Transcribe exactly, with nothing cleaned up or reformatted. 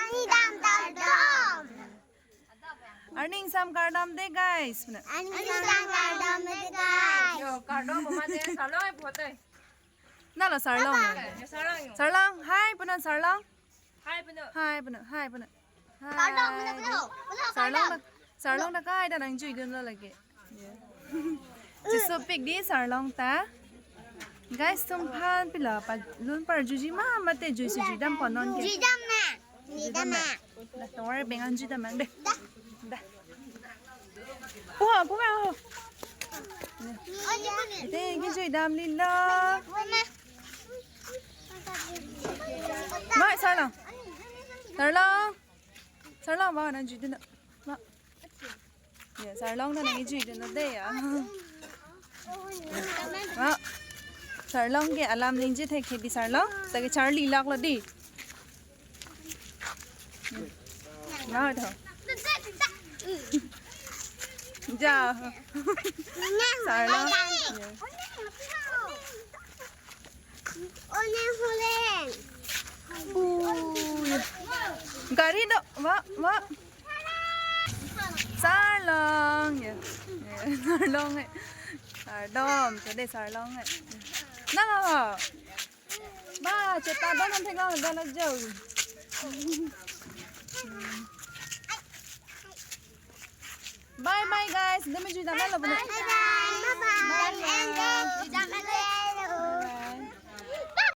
Arni dam kardom. Arni ingsam kardom de guys. Arni ingsam kardom de guys. Yo, kardom mama de, sarlong ai phote. Nalo sarlong. Yo, sarlong yo. Sarlong, hi punon sarlong. Hi punon. Hi punon, hi punon. Kardom, hi, punon, punon, punon, sarlong kardom. Sarlong ta kai ta nangjuidunlo lake. Chesopik di sarlong ta. Guys, atum aphan pilo palun parjuiji ma mate juisi juidam konon ke. Juidam na. Juidam na. Da, tawar bengan juidam nang de. Da. Da. Puha, puha. Oh, juidam na. Ite ke juidam lilo. Puha na. Ma, sarlong. Sarlong. Sarlong, ba nangjuidun. Ma. Ya, sarlong ta nangjuidunlo de ya. Ah, sarlong ke alam ningje thekthe di sarlong. Ta ke charli laklo di. Na tho. Ja. Sarlong. Ya. One hulen. Ui. Gari do, wa, wa. Sarlong, ya. Ya, sarlong, eh. Kardom, tade sarlong, eh. Na, na, na. Ba, cheta ba nang thenglo, da na jo. Bye bye guys. Demi juidam lo. Bye bye. Bye bye.